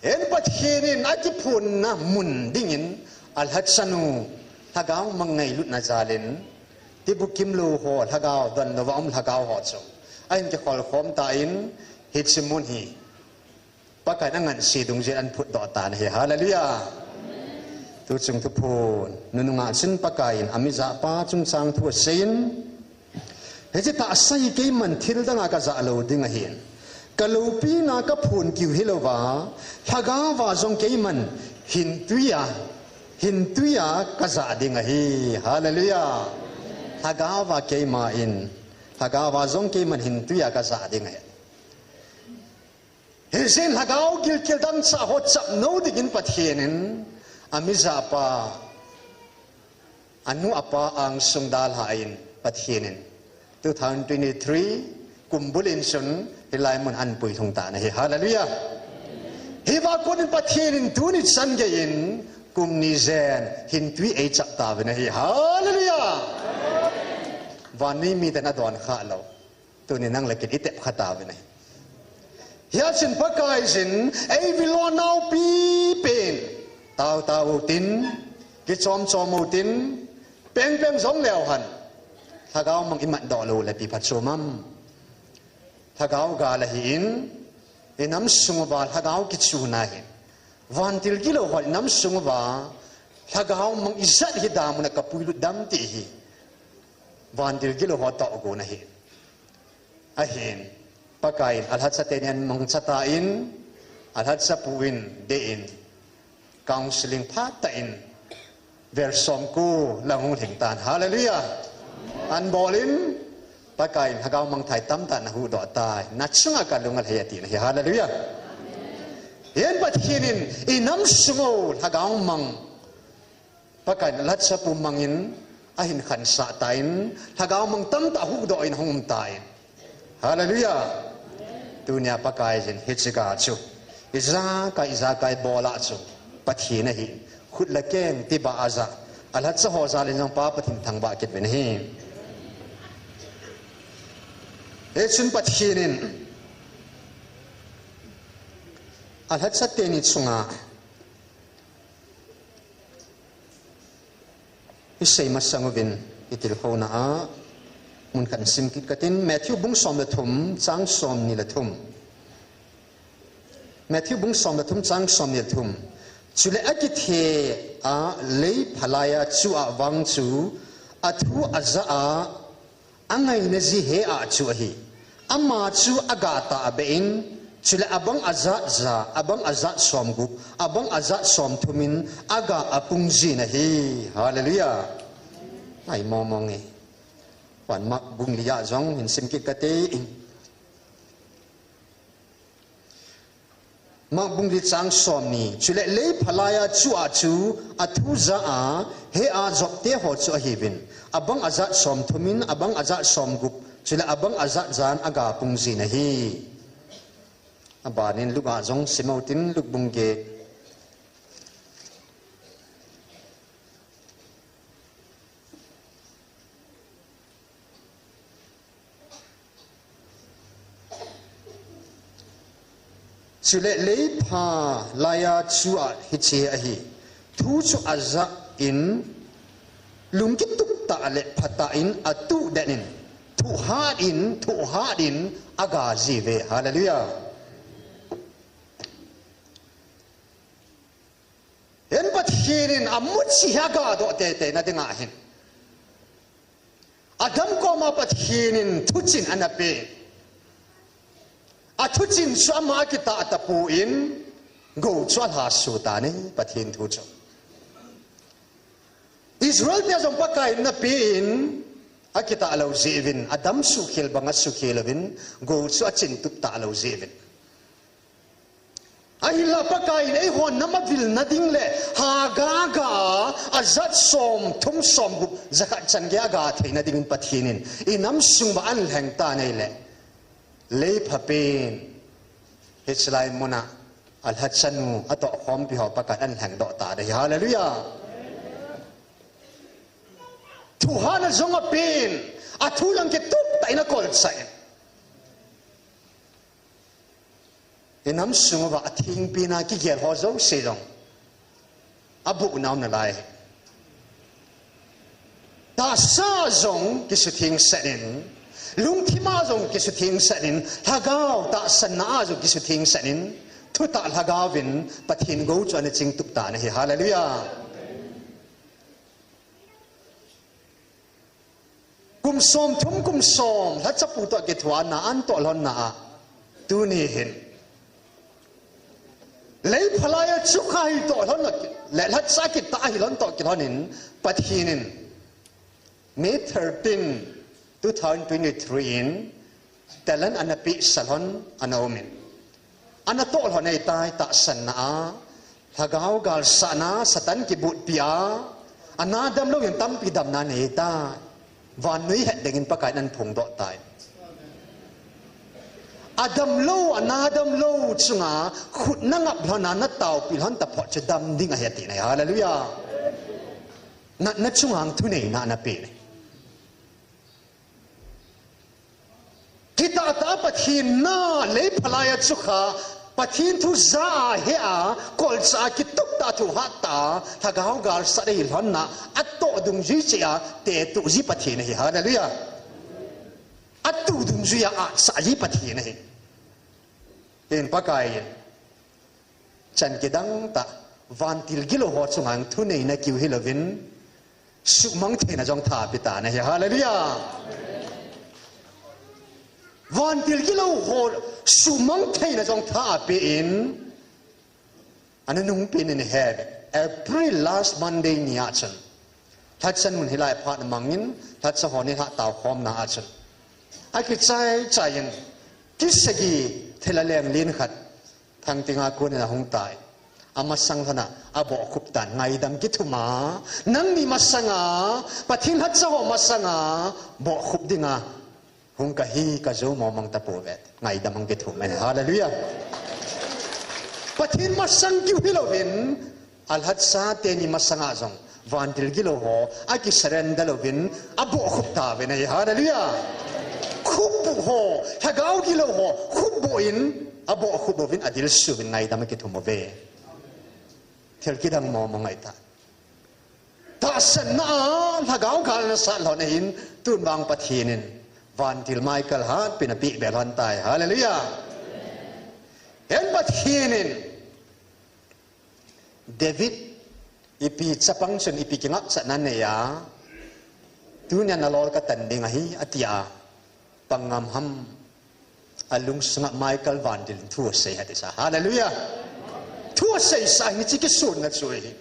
Hin Pathen in akiphunna mun dingin alhachanu, lhagao mang ngailutna jalin, ti bukim lou ho, lhagao donlouva um lhagao ho chu ahin kikholkhom tan, hiche mun hi Pakai in angansea dungjui in aphutdoh tan ahi. Hallelujah. Tuchung thuphon nunung a chun Pakai in amijahpa chungchang thu aseiyin, hiche tahsa hi keiman thil danga kajah lou ding ahin, kaloupina kaphon kiu hilouva, lhagaova jong keiman hintuiya, hintuiya kajah ding ahi. Hallelujah. Lhagaova keima in, lhagaova jong keiman hintuiya kajah ding ahi. Hijeh in lhagao gilkel dangchah ho chapnou dingin Pathen in amijahpa, anu apa angsung dalhan Pathen in two thousand twenty-three kumbul in chun hilai mun ahin puilhung tan ahi. Hallelujah. Hiva konin Pathen in tuni chan geiyin kum ni jen hintui eichap tauvin ahi. Hallelujah. Vannoi miten adon khah lou, tuni nang le kei in itep khah tauvin ahi. Hijeh chun Pakaiyin eivil lonau pipen, taotao utin, kichomchom utin, pengpeng jong leuhen, lhagao mang imatdoh lou le ipi phachom am? Lhagao gal ahin, inam sung uva lhagao kichuna hin, vantil gilou hon inam sung uva lhagao mang ijat hi damun a kapuilut dem ti hi vantil gilou ho tohgon ahi. Ahin, Pakaiyin alhacha teni'n mangcha tan, alhacha pu in deiyin, counseling phatah in, vel somko lang hung lhing tan. Hallelujah. Ahin bol in, Pakaiyin lhagao mangthah tamtah nahuhdoh tai, nachunga kalung alhai atin ahi. Hallelujah. Hin Pathen in inam sung u lhagao mang, Pakaiyin alhacha pu mangin ahin khansah tan, lhagao mang tamtah huhdoh in hung um tan. Hallelujah. Tunia Pakaiyin hiche ga chu ijakai ijakai bol a chu Pathen ahi, khut le keng tibah a ajah, alhacha ho jal in jong Pa Pathen thangvah kit uvin ahi. Hichun Pathen in alhacha teni chunga isei masang uvin, itilkhouna a mun khat sim kit katin, Matthew bung som le thum, chang somni le thum. Matthew bung som le thum, chang somni le thum. Chule akithe a lei phalai a chu a vang chu, athu ajah a, angaina ji he a chu ahi. Ama chu aga tah beh in, chule abang ajat ja, abang ajat somgup, abang ajat somthum in aga apung jin ahi. Hallelujah. Ngai mong mong e. Pan Mark bung li a jong hin sim kit kate. Mark bung li chang somni, chule lei phalai a chu a chu, athu ja a, he a jop te ho chu ahiuvin. Abang ajat somthum in, abang ajat somgup, chule abang ajat jan aga pung jin ahi. Abanin Luke a jong sim utin, Luke bung get. Chule lei phalai a chu a hiche ahi. Thu chu ajah in lungkitup tah le phatah in atuh den in, thuhat in, thuhat in aga ji uve. Hallelujah. Hin Pathen Pathen in amuchi hi agadoh teitei na dinga hin, Adam koma Pathen in thuchin ana pe. Athuchin chu ama akitah tapon, gou chu alha sutan ahi, Pathen thu chu. Israel te jong Pakai in ana pen, akitah lou jeh uvin, Adam suhkhel banga suhkhel uvin, gou chu achin tup talou jeh uvin. Ahinla Pakai in eiho nam avilna ding le haga ga a, ajat som thum som gup jakhat chan gei aga theina dingin Pathen in inam sung uva ahin lheng tan ahile, leiphapen hichelai muna alhachanu atoh khompi ho Pakai in ahin lhengdoh tan ahi. Hallelujah. Thuhahna jong apen, athu jong kitup tah in akolchah in. Inam sung uva athengpen a kigel ho jouse jong abohna um nalai. Tahsa jong kisutheng sah in, lungthim a jong kisutheng sah in, lhagao tahsanna a jong kisutheng sah in, thutah lhagao vin Pathen gou chu ana chingtup tan ahi. Hallelujah. Kum som thum kum som lhachapu toh kithua na ahin toh lhonna a, tuni hin leiphalai a chukha hi toh lhon le lhacha kitah hi lhon toh kilhon in, Pathen in May thirteen, two thousand twenty-three in talent ana pehsa lhon ana um in, ana toh lhon ahitai. Tahsanna a, lhagao galsahna, Satan kibutpi a, ana damlou in tampi damna nei tai. Vannoi het dingin Pakai in ahin phongdoh tai. Adamlou, ana damlou chunga khut nangap lhon a, nataopi lhon taphot chu dam ding ahi ati nai. Hallelujah. Natna chunga thuneina ana pe nai. Kitah tah a Pathen na, leiphalai a chukha, Pathen thu ja a, he a, kolchah a, kitup tah a, thuhat tah a, lhagao galsat a hi lhonna, atoh dungjui cheh a, tetuh ji Pathen ahi. Hallelujah. Atuh dungjui a, achah ji Pathen ahi. Hin Pakai in chan kidang tah, vantil gilou ho chunga thuneina kiu hilouvin, suhmang theina jong tha ape tan ahi. Hallelujah. Vantil gilou ho suhmang theina jong tha ape in, ana nungpen in ahi. April last Monday ni a chun lhacha nun hilai phat mangin, lhacha ho nilhah taokhomna a chun, akichai chai in, kisagi thil aleng lien khat Thangtinga kon in ahung tai. Amasang lhon a, abohkhup tan, ngaidam kithum a. Nangni masanga, Pathen lhacha ho masanga, bohkhup dinga hung kahi, kajou mong mong tapouve. Ngaidam hung kithum e. Hallelujah. Pathen masang kiu hilouvin, alhacha teni masanga jong vantil gilou ho, akisurrender louvin, abohkhup tauvin ahi. Hallelujah. Khupboh ho, lhagao gilou ho khupboh in, abohkhup uvin, adilsu uvin, ngaidam akithum uve. Thil kidang mong mong ahitai. Tahsanna a, lhagao gal ana sat lhon ahin, tun vang Pathen in vantil Michael hatpen apeh be lhon tai. Hallelujah. Hin Pathen in David, ipi chapang chun ipi kingapchatna nei a, tunia nalol katan ding ahi, atia, pang ngam ham? Alungsunga Michael vantil in thu asei ahi ati sa. Hallelujah. Thu asei sa, hiche kisonna chu ahi.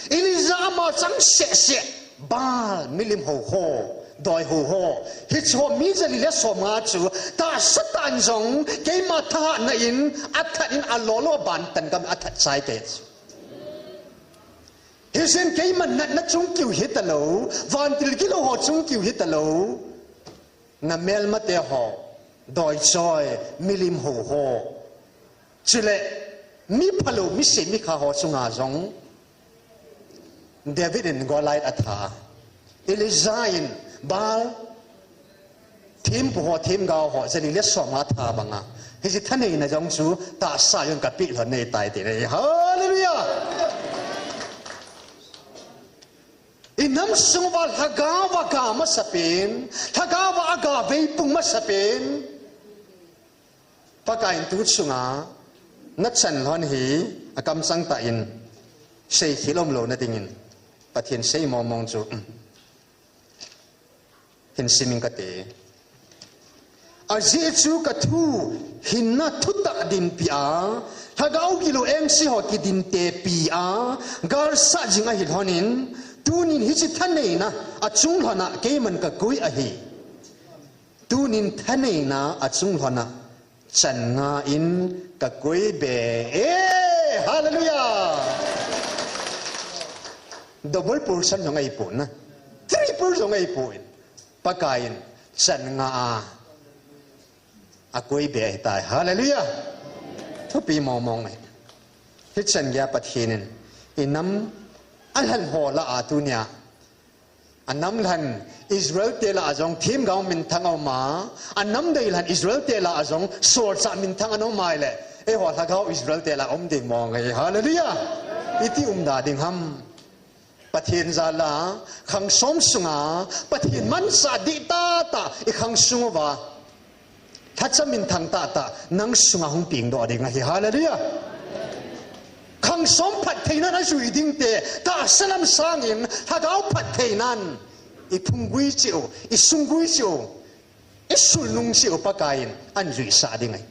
Elijah ama chang seh seh, Baal milim hou ho, doi hou ho, hiche ho mi jali le somnga chu tahsa tah in jong keima thahatna in athat in alolo, abantan gam athat chai kei chu. Hijeh in keima natna chung kiu hitalou, vantil gilou ho chung kiu hitalou, namelmate ho, doichoi, milim hou ho, chule mi phalou, mi se, mi kha ho chunga jong David in Goliath atha. Elijah in Baal thempu ho, themgao ho jali le somnga tha banga, hiche thaneina jong chu tahsa jong kapeh lhon nei tai ti ahi. Hallelujah. Inam sung uva lhagao va ga masapen, lhagao va aga veipung masapen, Pakai in tu chunga nachan lhon hi akamchang tah in, Seikhel umlouna dingin, Pathen sei mongmong chu, um, hin simin kate. Ajeh chu kathu hinna thutah dinpi a, lhagao gilou engse ho kidintepi a, galsat jing ahi lhonin, tunin hiche thaneina achung lhona keiman kakoi ahi. Tunin thaneina achung lhona chan nga in kakoi be. Eh, hallelujah! Double portion jong ahipon na. Triple jong ahipon. Pakaiyin chan nga a akoi be ahitai. Hallelujah! Thupi mongmong ahi. Hichan geiya Pathen in inam alhan ho lah a tunia, anam lhan Israel te lah a jong themgao minthang aum a, anam deilhen Israel te lah a jong solchah minthang ana um ahile, eiho lhagao Israel te lah a um ding mong ahi. Hallelujah! Iti umda ding ham? Pathen jal a, khang som sunga Pathen manchah dih tahtah ikhang sung uva, lhacha minthang tahtah nang sunga hung pengdoh ding ahi. Hallelujah! Khang som phattheinan ajui dingte, tahsa lam sangin lhagao phattheinan iphunggui cheh u, isunggui cheh u, isulnung cheh u Pakaiyin ahin juisah ding ahi.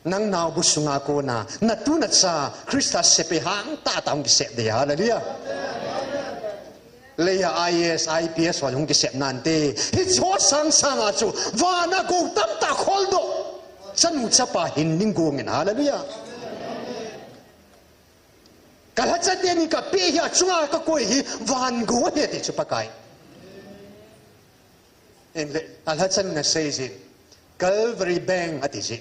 Nang naobu sunga kona natu nacha Christa sepai hangtahtah hung kisep ding. Hallelujah! Leiya I A S, I P S ho hung kisep nante, hicheho sangsanga chu vana gou tamtah kholdoh, chanu chapa hin ding gongin. Hallelujah! Kalhacha teni kapeh hi achunga kakoi hi van gou ahi ti chu Pakai. Inle alhachan in asei jin, Calvary Bank ati jin.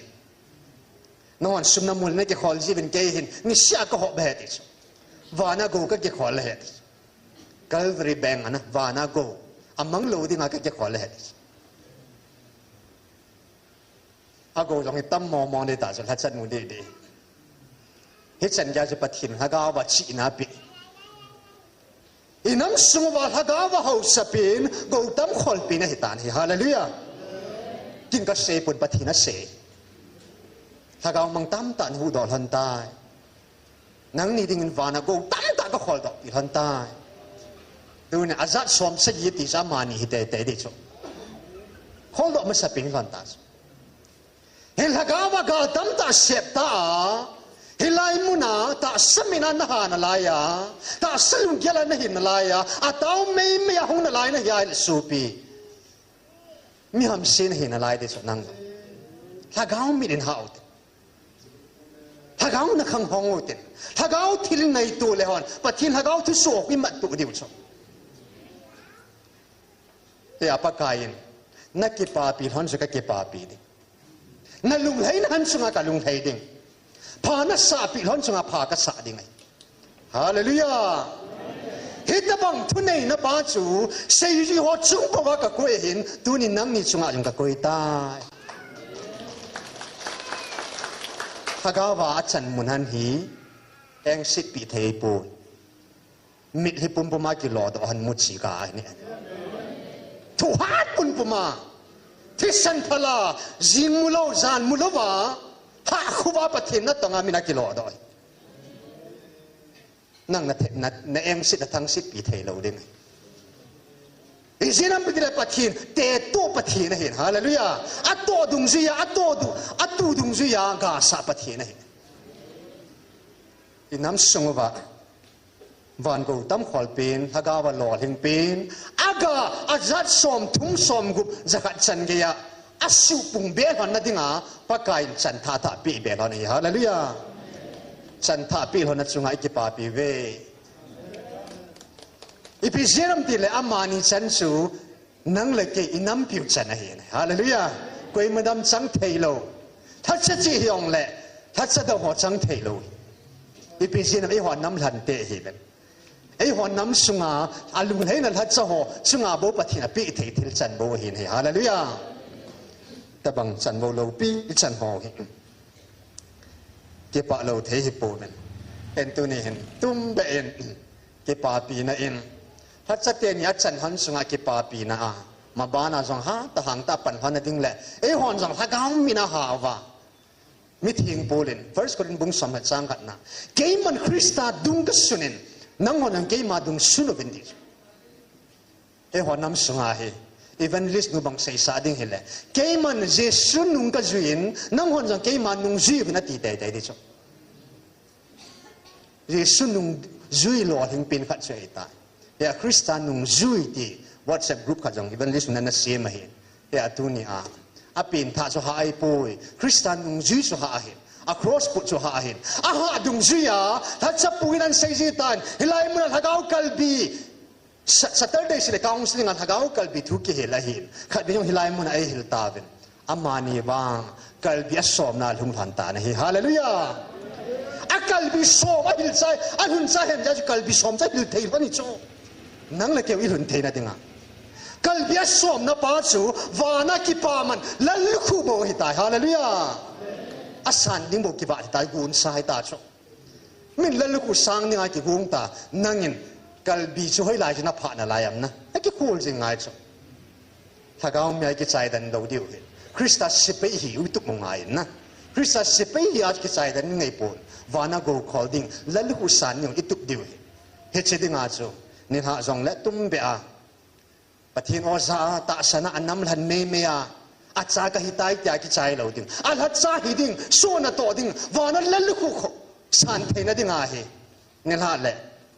Nanghon sum namul nakikhol jiuvin keihin nisea kahop ahi ti chu. Vana gou kakikhol ahi ti chu. Calvary Bank ana, vana gou, amanglou dinga kakikhol ahi ti chu. Agou jong hi tam mongmong ding tah chu, lhachanu didi. Hichan geiya chu Pathen lhagao va chihna pe. Inam sung uva lhagao va haosapen, gou tam kholpen ahitan ahi. Hallelujah! Ken kaseipon, Pathen asei. Lhagao mang tamtah nahuhdoh lhon tai. Nangni dingin vana gou tamtah kakholdohpi lhon tai. Tunia ajat som sagi ati chu amani hi teitei ding chu. Kholdoh masapen lhon ta chu. Hi lhagao va gal tamtah sep ta a, hilai muna tahsa mina naha nalaiya, tahsa lunggel a nahi nalaiya, atao meimei a hung nalai nahi ahile sopi, mi hamse nahi nalai ding chu nang. Lhagao mit in hah ute. Lhagao nakhang hong ute. Lhagao thil ngaito le hon Pathen lhagao thusoh imatto diu chu. Hia Pakaiyin nakipapi lhon chu kakipapi ding. Nalunglhaina lhon chunga kalunglhai ding. Pha nasahpeh lhon chunga pha kasah ding ahi. Hallelujah! Hitobang thuneina pa chu seijui ho chung bouva kakoi ahin, tunin nangni chunga jong kakoi tai. Lhagao va achan mun lhon hi engsetpeh theipoi. Mitlhi pumpuma kilodoh lhon muchi kah ahi. Thuhat pumpuma, thisan phala, jing mulou, jan mulouva, hahkhuva Pathen natonga mit a kilodoh hi. Nang na, na, na engset, nathangsetpi theilou ding. Ijeh inem itile Pathen tetoh Pathen ahin. Hallelujah. Atoh dungjuiya, atoh du, atu dungjuiya gasah Pathen ahin. Inam sung uva van gou tam kholpen, lhagao va lolhingpen, aga ajat somthum somgup jakhat chan geiya asuhpung be lhonna dinga Pakaiyin chanthah thah peh be lhon ahi. Hallelujah. Chanthah peh lhonna chunga ikipapi uve. Ipi jeh inem itile amani chan chu nang le kei inampiu chan ahi. Hallelujah. Koima dang chang theilou. Lhacha cheh hijongle lhacha dang ho chang theilou. Ipi jeh inem, eiho nam lhante hiven. Eiho nam sunga alunglhaina lhacha ho chunga bou Pathen in apeh thei thil chan bou ahin ahi. Hallelujah. Tobang chanvou loupi ichan ho hi kipah lou thei hipouvin, tuni hin tumbeh in kipapina in, lhacha teni achan lhon sunga kipapina a, mabana jong hatah hangtah pan lhonna ding le eihon jong lhagao min a hah uva Mitheng Paul in First Corinth bung som le chang khatna, keiman Christa dung kasun in, nanghon jong keima dung sun uvin ti. Eiho nam sunga hi evangelist nu bang seisah ding hile, keiman Jesu nung kajui in, nanghon jong keima nung jui uvin ati teitei di chu. Jesu nung jui lolhing pen khat chu ahitai. Hia Christa nung jui ti WhatsApp group khat jong evangelist nu na sem ahi. Hia tunia apen thah chu hah ahipoi. Christa nung jui chu hah ahin. A cross put chu hah ahin. Ahah dungjuia lhacha pu in ahin seiji tan. Hilai muna lhagao kalbi. Sa-, Saturday sile counseling a lhagao kalbi thu kihil ahin. Khatvei jong hilai muna eihil tauvin. Amani vang kalbi asomna lhung lhon tan ahi. Hallelujah. A kalbi som ahil chai, alhun chai hen jeh chu kalbi som chu ahil thei lhon hi chu. Nang le keu ilhun theina dinga. Kalbi asomna pa chu vana kipaman lallukhuh bou ahitai. Hallelujah. Asan ding bou kivah ahitai, gonsa ahita chu. Min lallukhuh sang dinga kigong ta, nangin kalbi chu hoilai chu naphah nalai am na. Akikhol jing ngai chu. Lhagao mia kichaidan lou diu hi. Christa sepai hi itup mu ngai na. Christa sepai hi a kichaidan ngei pon. Vana gou khol ding, lallukhuh san ding itup diu hi. Hiche dinga chu, nilhah jongle tumbeh a Pathen oja a, tahsan a, anam lhan meimei a, acha kahitai tia kichai lou ding. Alhacha hi ding, soh natoh ding, vana lallukhuh kho, san theina dinga hi. Nilhah le,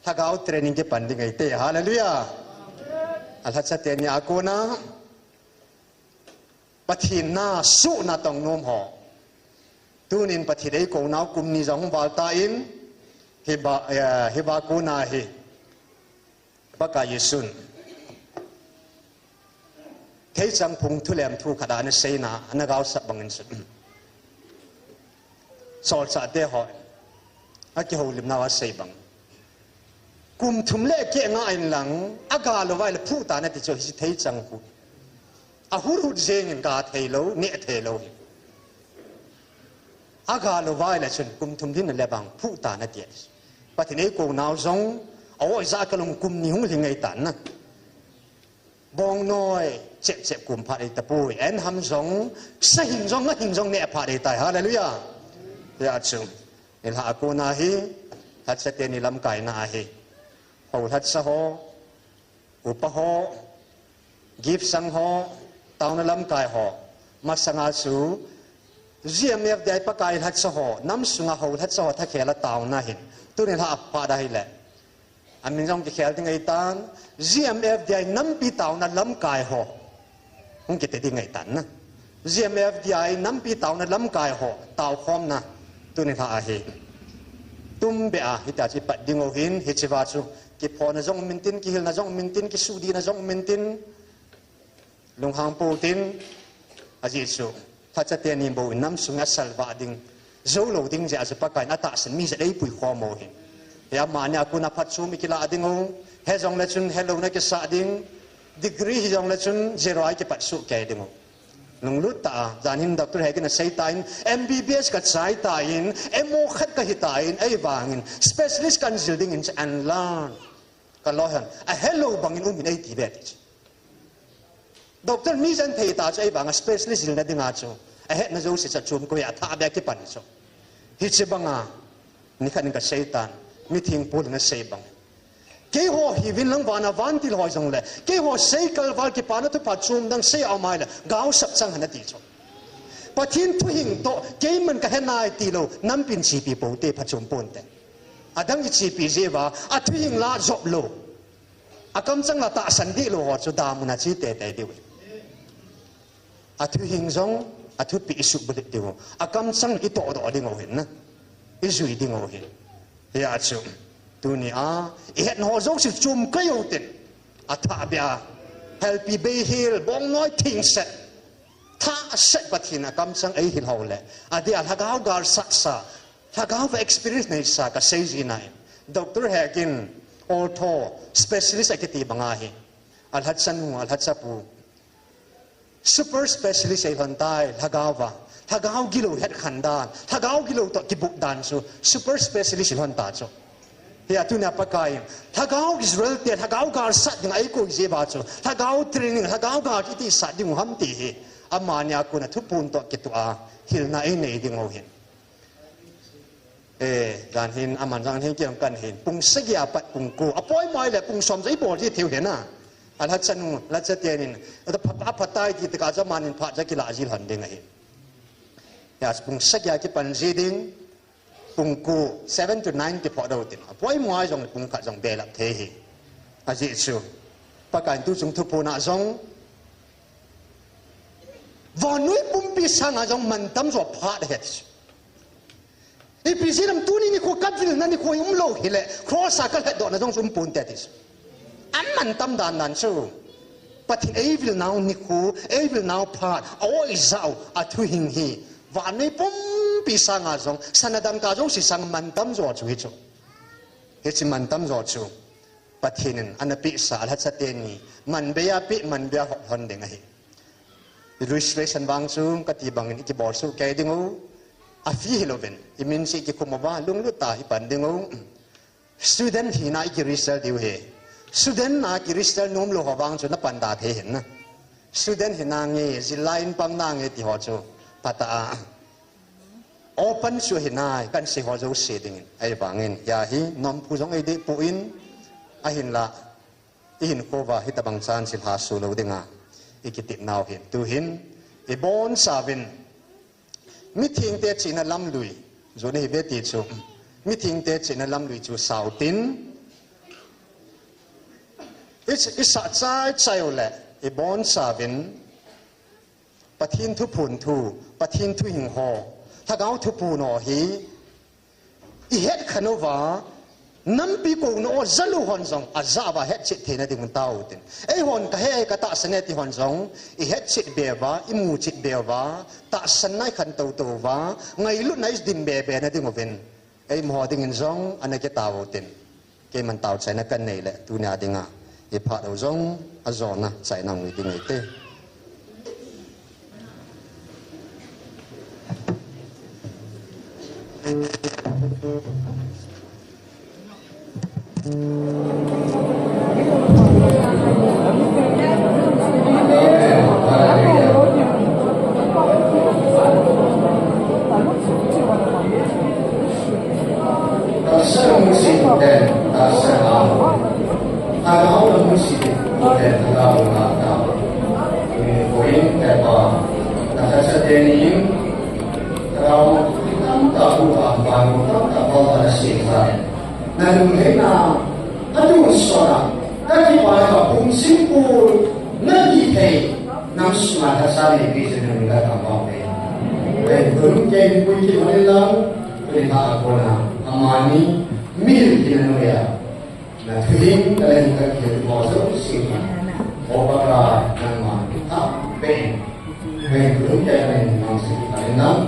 lhagao training kipan ding eite, hallelujah. Alhacha teni a kona, Pathen na, soh natong nom ho. Tunin Pathen eikou nau kum ni jong val tan, hiba, eh, hiba kona hi. Pakai Jesun theichang phung thulem thu khat ana seina, ana gaosap bangin sun. Solchah te ho akihoulimnau asei bang. Kum thum le keh nga in lang, aga lou vai le phuh tan ati chu hiche theichang khu. Ahut hut jengin ga thei lou, neh thei lou hi. Aga lou vai le chun kum thum din le bang phuh tan ati. Pathen eikou nau jong, a-oi ja kalung kum ni hung lhing ei tan na. Bongnoi, chep chep kum phat ei tapoi. En ham jong, sa hing jong, nga hing jong neh phat ei tai. Hallelujah. Hia chu. Nilhah a kona hi, lhacha teni lamkaina ahi. Hou lhacha ho, upa ho, gift sang ho, taona lamkai ho. Masanga chu, G M F D I Pakai lhacha ho, nam sunga hou lhacha ho thakhel a taona hin. Tuni lha a phat ahile. Amin jong kikhel ding ahitan, G M F D I nampi taona lamkai ho. Hung kiti ding ahitan na. G M F D I nampi taona lamkai ho, taokhomna. Tuni lha ahi. Tumbeh a, hitia chu ipat ding u hin, hichea chu. Kiphona jong um intin, kihilna jong um intin, kisudihna jong um intin. Lunghang pou tin, ajeh chu, lhacha teni bou in nam sunga salvah ding, jou lou ding jeh a chu Pakai in atahsan mi jat eipui khom u hin. Hia amani a kona phatchom ikilah ding u, he jongle chun he louna kisah ding, degree hi jongle chun zero a ikipat soh kei ding u. Lunglut tah a, jan hin Doctor Hek in asei tan, M B B S kachai tan, M O khat kahi tan, ahivangin, specialist kahin jil dingin chu and learn. Kaloi hon, ahelou bangin um in eiti ve ti chu. Doctor mi jen thei ta chu, ahivanga specialist jilna dinga chu. Ahetna jouse chu achom koi a, athah beh a kipan chu. Hiche banga, nikhat in kasei tan, mitheng Paul in asei bang. Keiho hiuvin lang vana vantil hoi jongle, keiho sei kalval kipana thupha chom dang sei a um ahile, gaosap chang hen ati chu. Pathen thuhing toh, keiman kahe nai tilou, nampin chepi pou te, phachom ponte. Adang ichepi jeh uva, athuhing la jop lou. Akamchang la tahsan dih lou ho chu damun a che teitei diu. Athuhing jong, athupeh isuhbulhit diu. Akamchang itohdoh ding u hin na. Ijui ding u hin. Hia chu. Tunia, ihetna ho jouse chom kei u tin. Athah beh a. Helpi beihil, bongnoi thingset. Thahset Pathen akamchang eihil ho le. Adeh a lhagao galsatsa. Lhagao va experience neisa kasei ji nai. Doctor Hek in ortho specialist akiti banga hi. Alhacha nu, alhacha pu. Super specialist eilhon tai, lhagao va. Lhagao gilou hetkhen dan, lhagao gilou toh kibuh dan chu. Super specialist eilhon ta chu. Hia tunia Pakai in, lhagao Israel te, lhagao galsat dinga eikoi jeh uva chu. Lhagao training, lhagao gal kiti sat ding u ham ti hi. Amani a kona thuphon toh kitoh a, hilna einei ding u hin. Eh, jan hin, aman jan hin kiang kan hin. Pung sagi apat pung ko. Apoimo ahile pung som jong ibol ji thei u hina. Alhacha nu, alhacha tenin. Ata phat, aphat tai ti taka jamanin phat ja kila jil hon ding ahi. Ya, pung sagi a kipan ji ding. Pung ko, seven to nine kipho dou tin. Apoimo ahi jong pung khat jong belap thei hi. Ajeh chu. Pakaiyin tuchung thuphon a jong. Vannoi pumpi sanga jong mantam jo phat ahi. Ipi jeh ham tuni nikho kavilna nikho hi umlou hile, cross a kalhatdohna jong chu umpon te ati chu. Amantam dan dan chu. Pathen eivilnau nikho, eivilnau phat, a-o ijah u, athuhing hi. Vannoi pumpi sanga jong, sana dangka jouse sang mantam jo chu hichu. Hiche mantam jo chu. Pathen in ana pehsa, alhacha teni, manbeiya peh, manbeiya hop lhon ding ahi. Registration vang chu kati bangin ikibol soh kei diu. A fee hilouvin, imin chu ikikhum uva, lunglut tah a ipan diu. Student hina ikiregister diu ahi. Student na kiregister nomlou ho vang chu napan da thei hih in. Student hina nge, jilai in pang na nge ti ho chu. Phat a. Open chu hina, kan sei ho jouse dingin. Ahivangin, hia hi, nompu jong eidei poi, ahinla. Ihinkhouva hitabang chan chilha soh lou dinga ikitepnau hin. Tuhin, ibonchauvin. Mithengte chihna lamlui. Jona hi ve ti chu. Mithengte chihna lamlui chu sao tin. I, isah chai chai uleh. Ibonchauvin. Pathen thuphon thu, Pathen thuhing ho, Lhagao thuphon ho hi, ihet khen uva, nampi kouna o jalou hon jong, ajah uva hetchet theina diuvin taotin. Eihon kahe, katahsan e ti hon jong, ihetchet be uva, imuchet be uva, tahsan nai khen toutou uva, ngailutna idin be be na diuvin. Eima ho dingin jong, ana kitao utin. Keiman taochaina kanei le, tunia dinga, iphat u jong, ajona, chaina ngui ding eite. Tahsa musit ten tahsa a. Lhagao musit ten lhagao a ta. Ini poin tepa. Tahsa tenin. Lhagao tamtah bu a, bu tamtah bu a na sisa. Na lungheina, atun sona, kakipa ka pum simpul, nati thei, nang sunga tahsa neipi jing nang la kambang thei. Ven tun kei pui kit hon lang, tuni ha a kona, amani, mil kina noya. Na thuhing, kala hing kakil, bo jouse. O Pakai, nangma, tah pen. Hei, lungkei a nei mang sih ta in lang,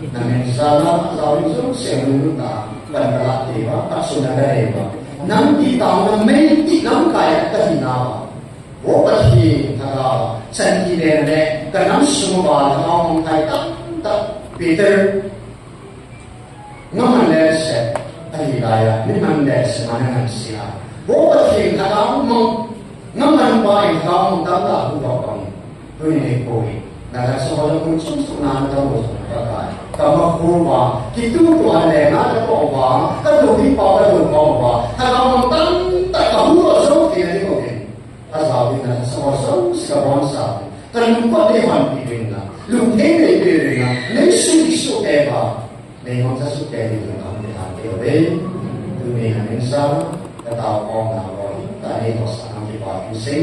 na min sa la, sa rin sung seng lung ta, ban ka la te ba, ka sun na ka nei ba. Nang ti ta na mei ti nang kai a ka hi na ba. Wo ba hi, ta ka, san ti le na le, ka nang sung ba, na ma mong tai tak, tak, Peter. Ngaman le se, ahi laiya, mi man le se, man ngan sia. Bo Pathen lhagao mang, ngaman pa in lhagao mang tam ta hu ba pang. Tuni nei koi. Na la so ho mun chung chung na na mo so ka kai. Ka ma hu ba, ki tu tu an le na ka ko ba, ka tu hi pa ka tu ko ba. Lhagao mang tam ta ka hu ba so ti na ni ko ke. Ka sa wi na so so si ka bon sa. Ka lung ko nei hon pi ding na. Lung nei nei pi ding na. Nei su ki su ke ba. Nei hon sa su ke ni lung am ni han ke ve. Tu nei na ning sa. Ka tao ko na ko. Ka nei ko sa na ki pa ki se.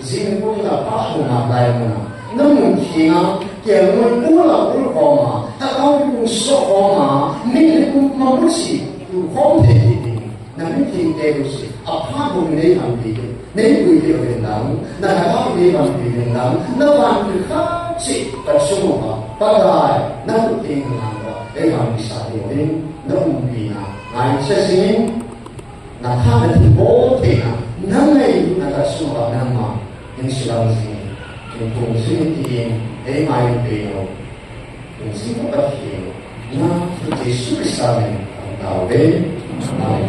Zin ko na pa ko na lai mo na. Na mun ki na. Ke mun ko la ko ko ma. Ta ka ko so ko ma. Ni ko ma mu si. Tu ko te ni. Na mithengte jouse, aphat bou nei hampi diu, nei pui diu uvin lang, na lhagao nei hampi uvin lang, na vantil khat cheh ka chung uva, Pakai, na thutheng lang uva, ei hampi sah diu uvin, na umpina, ngaicha jingin, na tha na thilbol theina, na ngailutna ka chung uva nangma, hin sulang jingin, hin pung jingin tin, ei ngai peh u. Kum sing ka Pathen, na Jesu Christa min in ka tao ve. Amen.